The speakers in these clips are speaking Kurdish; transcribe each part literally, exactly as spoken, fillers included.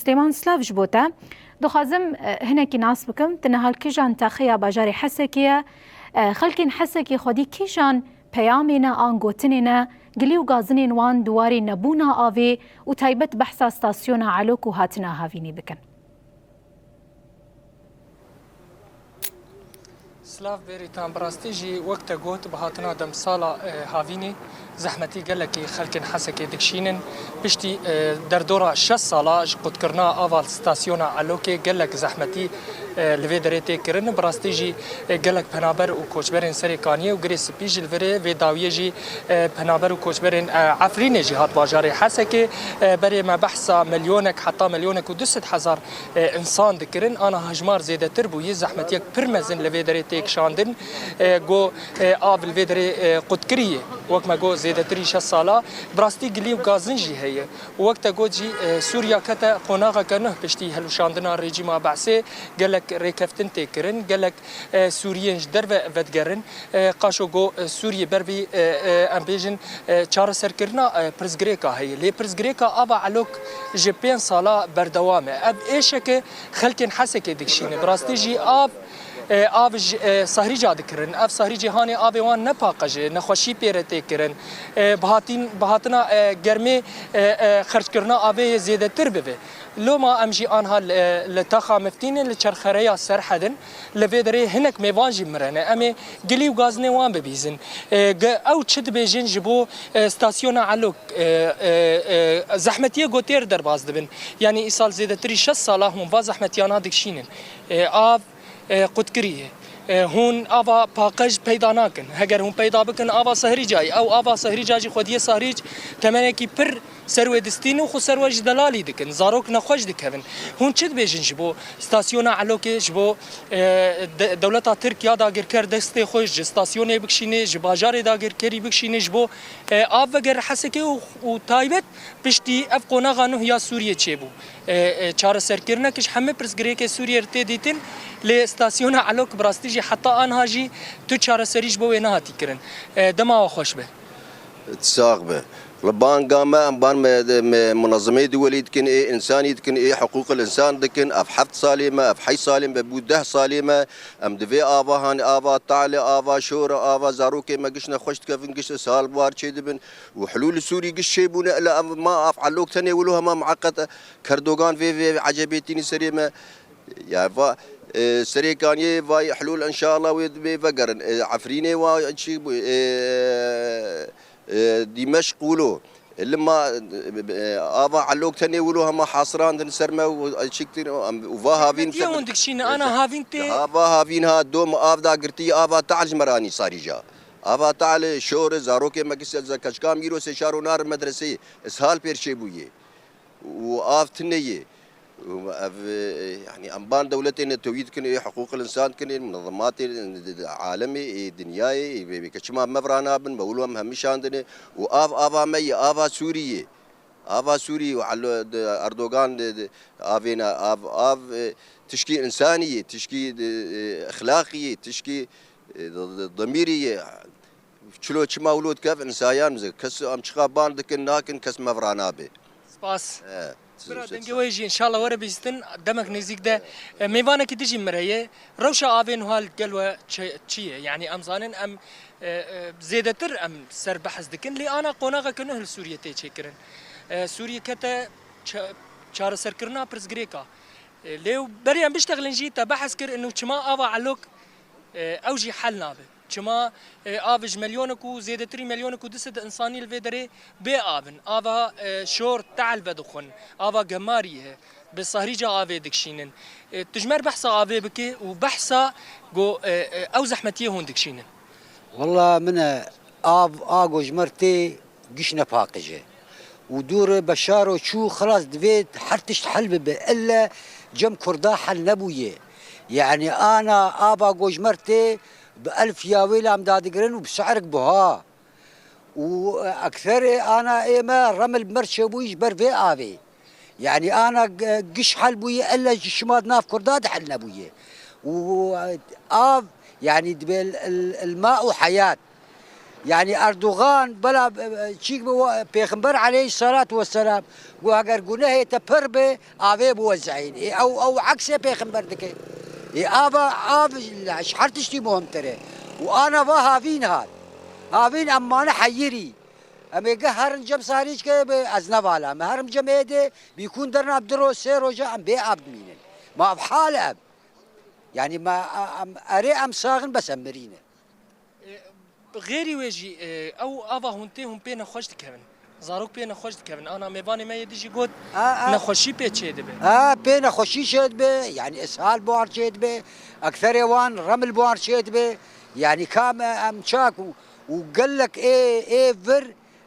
Têman, silav ji bo te. Dixwazim, e, hinekî nas bikim. Tu niha li kîjan texeya bajarê Hesekê ye? E, xelkên Hesekê xwedî kîjan peyamê ne an gotinê ne, gilî û gazinên wan di warê nebûna avê û taybet behsa stasyona Elok û hatina havînê bikin? Silav Bêrîtan, bi rastî jî wek te got, bi hatina demsala, e, havînê zehmetî gelekî xelkên Hesekê dikişînin. Piştî, e, derdora şeş sala ji qutkirina ava li stasyona Elokê gelek zehmetî, e, li vê derê tê kirin. Bi rastî jî, e, gelek penaber û koçberên Serê Kaniyê û Girê Spî jî li virê vê dawiyê jî, e, penaber û koçberên, e, Efrînê jî hat bajarê Hesekê. E, berê me behsa milyonek heta milyonek û du sed hezar e, însan dikirin. Ana hejmar zêdetir bûyî, zehmetiyek pir mezin li vê derê tê kişandin. E, go, e, av li vê derê, e, qutkirî ye. Wek me got, zêdetirî şeş sala. Bi rastî gilî û gazin jî heye. Û wek te got jî, e, Sûriya kete qonaxeke nuh piştî hilweşandina rejîma Be'sê. Gelek rêkeftin tê kirin, gelek, e, Sûriyên ji derve vedigerin. E, qaşo go, e, Sûriyê ber vî, e, e, em bêjin, e, çareserkirina, e, pirsgirêka heye. Lê pirsgirêka ava Elok ji pênc sala berdewam e. Ev êşeke xelkên Hesekê dikişîne. Bi rastî jî av, e, av ji, e, Sahrîca dikirin. Ev Sahrîcê hanê avê wan ne paqij e, nexweşî pê re tê kirin. E, bi hatîn-, bi hatina, e, germê, e, e, xerckirina avê yê zêdetir bibe. Loma em jî anha li, li taxa Miftînê li çerxereya Serhed in. Li vê derê hinek mêvan jî mirene. Em ê gilî û gazinê wan bibîzin. E, ge-, ew çi dibêjin ji bo, e, stasyona Elok, e, e, e, zehmetiyê gotêr derbas dibin. Yanî îsal zêdetirî şeş sala hûn va zehmetiyana dikişînin. E, av, e, qutkirî ye. E, hûn ava paqij peyda nakin. Heger hûn peyda bikin ava Sahrîcayê, ew ava Sahrîca jî xwediyê Sahrîc temenekî pir ser wê distînin û xwe ser we ji delalî dikin. Zarok nexweş dikevin. Hûn çi dibêjin ji bo stasyona Elokê, ji bo, e, de-, dewleta Tirk ya dagirker destê xwe ji stasyonê bikişîne, ji bajarê dagirkerî bikişîne, ji bo, e, av vegere Hesekê û, û taybet piştî ev qonaxa nuh ya Sûriyê çêbû. E, e, çareserkirinek ji hemî pirsgirêkê Sûriyê re tê dîtin, lê stasyona Elok bi rastî jî heta anha jî tu çareserî ji bo wê nehatî kirin. E, dema we xweş be. Sax be. Li banga me, em ban me, me munezemeyê duwelî dikin, ê însanî dikin, ê hiqûqil însan dikin. Ev heft salê me, ev heşt salê me, bû deh salê me. Em di vê ava hanê, ava Talê, ava Şor, ava zarokê me giş nexweş dikevin, giş ishal bar çêdibin. Û hilûl li Sûrî giş çêbûne, ila ev ma av Elok tenê wilo hema miqeqet e. Kerdogan vê, vê ecebêtînî serê me. Ya va, e, Serê Kaniyê vay hilûl înşallah wê, wê vegerin. E, Efrînê wa çi bû, e, e, Dîmeşq wilo. Lima, e, ava Elok tenê wilo hema hasirandin ser me û çiktir û va havîn. Diye hûn dikişîne, ana havîn tê. Ha, va havîn ha dom av da girtî, ava Tal ji me ranî Sahrîca. Ava Tal şor, zarokê me kis ze keçka mîro sê şaro nar medreseyê. Ishal pêr çêbûyê. Û av tune ye. Û ev, e, yanî em ban dewletê netewî dikin, ê hiqûqil însan dikin, ê munezematê alemê, ê dinyayê, ê bê, bê ke çima me vira nabin, me wilo em hemî şandine. Û av, ava me ye, ava Sûrî ye. Ava Sûrî û Elo-, de-, Erdogan de, de, avêna av, av, e, tişkî însanî ye, tişkî de, e, exlaqî ye, tişkî, e, de, de, demîrî ye. Çilo çima wilo dikev însayan, kes em çiqa ban dikin, nakin, kes me vira nabe. Spas. He, Bira, dengê we jî înşallah were bihîstin, demek nêzîk de, e, mêvanekî dijî min re ye. Rewşa avê nuha li gel we çi, çi ye? Yanî em zanin em, e, e, zêdetir em ser behs dikin, lê ana qonaxeke nuh li Sûriyê tê çêkirin. E, Sûriyê kete ça-, çareserkirina pirsgirêka. E, lê berê em biştexilin jî te behs kir, inu çima ava Elok, e, ew jî hel nabe. Çima, e, av ji milyonek û zêdetirî milyonek û du sed însanî li vê derê bê av in. Ava, e, şor tehl vedixwin. Ava gemarî ye. Bi Sahrîca avê dikişînin. E, tu ji me re behsa avê bike û behsa go, e, e, ew zehmetiyê hûn dikişînin. Wela min e, av a go ji me re tê giş ne paqij e. Û dûr e beşaro çû, xilas divê her tişt hel bibe. Elle cem Kurda hel nebûye. Yanî ana ava go ji me re tê, bi elf ya wê lam dadigirin û bi si'rik buha. Û, e, ekserê ana ê me remil bi me re çêbûyî ji ber vê avê. Yanî ana g-, giş hel bûyî, elle ji şima di nav Kurda de hel nebûyî. Û, e, av, yanî dibe el, el, el ma û heyat. Yani Erdogan bela, e, e, çîk bi wa-, Pêxember aleyhissalatu vesselam got, heger gunehê te pir be, avê biwezeyîn. Ê ew, ew eksê Pêxember dike. Ê ava, av ji her tiştî muhimtir e. Û ana va havîn hat. Havîn em mane heyirî. Em ê geh herin cem sarîçke be, ez nevala me. Herim cem êdê, bîkûn derna bi du roj, sê roja em bê av dimînin. Ma ev hal e ev. Yani ma, a-, em, erê em saxin bes em mirîne. E, Xêrî wê jî, e, ew ava hûn tê, hûn pê nexweş dikevin. Zarok pê nexweş dikevin. Ana mêvanê me yê din jî got, A, a. nexweşî pê çêdibe. A, pê nexweşî çêdibe, yani ishal bi wan çêdibe, ekserê wan reml bi wan çêdibe. Yani ka me em çak û, û gelek ê, ê vir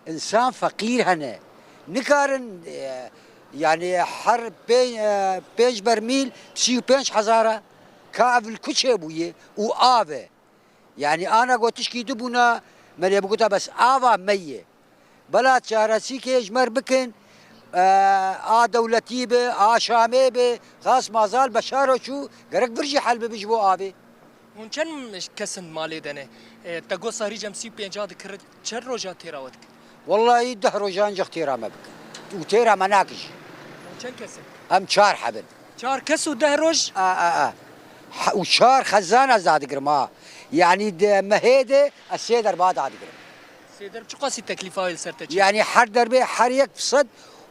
insan feqîr hene. Nikarin, e, yani her pê-, e, pênc bermîl sî û pênc hezar e. Ka ev li ku çêbûye û av e. Yani ana got tişkî dibûna, me lê bigota bes ava me ye. Bela çaresîkê ji me re bikin, e, a dewletî be, a Şamê be, xas Mazal Beşar çû, gerek vir jî hel bibe ji bo avê. Hûn çend kes in malê de ne? E, te got sarî cem sî û pênc dikir, çend roja têra we dikir? Wellahî deh roja ancak têra me bike. Û têra me nake jî. Hûn çend kes in? Em çar heb in. Çar kes û deh roj? A, a, a. Ha, û çar xezan ez dadigirim ha. Yani di mehê de ez sê derba dadigirim. Sê derb çiqasî teklîfa wê li ser te çi? Yani her derbê her yek bi sed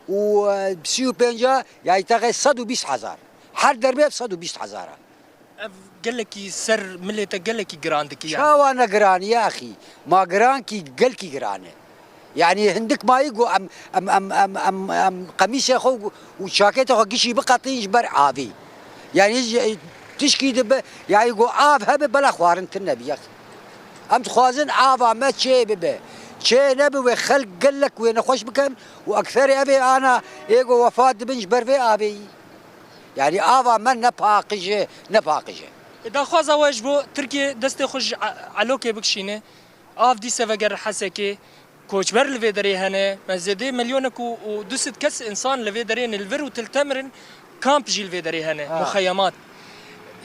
û, e, sî û pênc, yani texê sed û bîst hezar. Her derbê bi sed û bîst hezar e. Ev gelekî ser milê te gelekî giran dikî yani. Çawa ne giran e axî? Ma giran kî gelkî giran e. Yani hindik mayî got em, em, em, em, em, em qemîsê xwe û çaketê xwe gişî biqetîn ji ber avê. Yani ji, tişkî dibe, yani got av hebe bela xwarin tune be axî. Em dixwazin ava me çê bibe. Çê nebe wê xelk gelek wê nexweş bikin û ekserê ev ê ana ê got wefat dibin ji ber vê avê yî. Yani ava me ne paqij e, ne paqij e. Daxwaza we ji bo Tirkiye destê xwe ji e-, Elokê bikişîne. Av dîse veger Hesekê, koçber li vê derê hene. Me zêdê milyonek û, û du sed kes însan li vê derê ne, li vir û til temirin, kamp jî li vê derê hene, Ha. muxeyemat.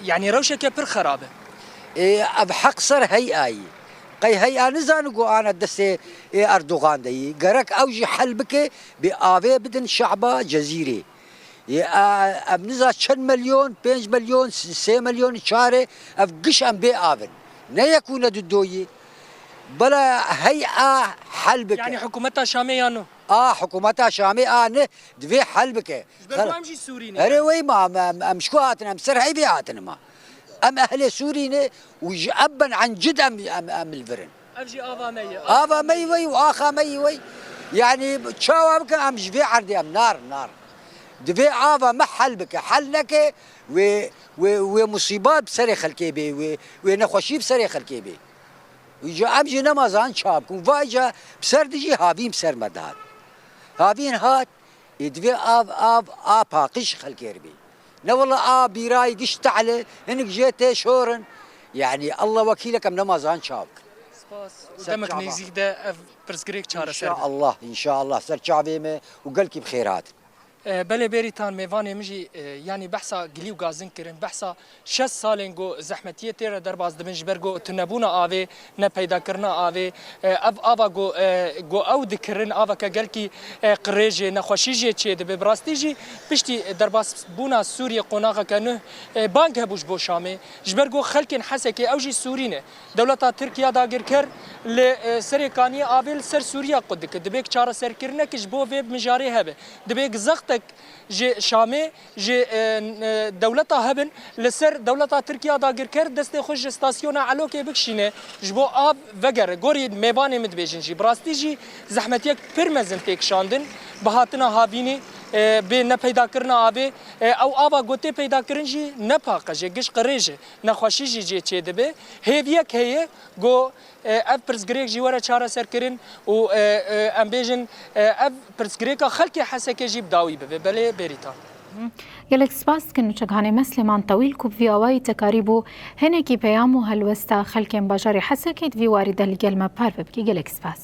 Yani rewşeke pir xerab e. Ê, ev heq ser heyayî. Qey heya nizane ku ana destê ê Erdogan de yî. Gerek ew jî hel bike, bi avê bidin şehba Cezîrê. Ê, a, em niza çend milyon, pênc milyon, sê milyon çare, ev giş em bê avin. Ne yek û ne du doyî. Bela hey a hel bike. Yani hikûmeta Şamê ya no? A, hikûmeta Şamê a ne, divê hel bike. Ji ber ku em jî Sûrî ne. Erê wey ma, em, em, em ji ku hatin, em ser heyvê hatin ma. Em ehlê Sûrî ne û ji em ben encid em, em, em li vir in. Ev jî ava me ye. Ava me yî wey û axa me yî wey. Yani çawa bikin em ji vê erdê em nar, nar. Divê ava me hel bike. Hel neke wê, wê, wê musîbat bi serê xelkê bê, wê, wê nexweşî bi serê xelkê bê. Îca em jî nema zan çawa bikin. Vayca bi ser dijî havîn bi ser me dihat. Havîn hat, ê divê av, av, a paqij xelkê re bê. Ne wela a bîrayî giş tehle, hinik jê tê şorin. Yani Allah wekîlek em nema zan çawa bikin. Spas. Û Ser demek çava. Nêzîk de ev pirsgirêk çareser be. İnşallah, inşallah. Ser çavê me û gelkî bi xêr hatin. E, belê Bêrîtan mêvanê min jî, e, yanî behsa gilî û gazin kirin, behsa şeş salên ku zehmetiyê tê re derbas dibin ji ber ku tunebûna avê, ne peydakirina avê, e, ev ava ku, e, ku ew dikirin, aveke gelkî, e, qirêj e, nexweşî jê çêdibe. Bi rastî jî piştî derbasbûna Sûriyê qonaxeke nuh, e, bang hebû ji bo Şamê, ji ber ku xelkên Hesekê ew jî Sûrî ne. Dewleta Tirk ya dagirker li, e, serê kaniyê avê li ser Sûriya qut dike. Divê çareserkirinek ji bo vê mijarê hebe. Divê zextek ji Şamê, ji, e, e, dewleta hebin, li ser dewleta Tirk ya dagirker destê xwe ji stasyona Elokê bikişîne, ji bo av vegere. Gorî mêvanê min dibêjin jî. Bi rastî jî zehmetiyek pir mezin tê kişandin, bi hatina havînê, e, bê nepeydakirina avê, e, ew ava ku tê peydakirin jî ne paqij e, giş qirêj e. Nexweşî jî cê çêdibe. Hêviyek heye ku, e, ev pirsgirêk jî were çareserkirin û, e, e, em bêjin, e, ev pirsgirêka xelkê Hesekê jî bi dawî bibe. Belê Bêrîtan. Gelek spas dikin Çekhanê me Silêman Tewîl ku bi vî awayî te karîbû hinekî peyam û helwesta xelkên bajarê Hesekê di vî warî de li gel me parve bikî. Gelek spas.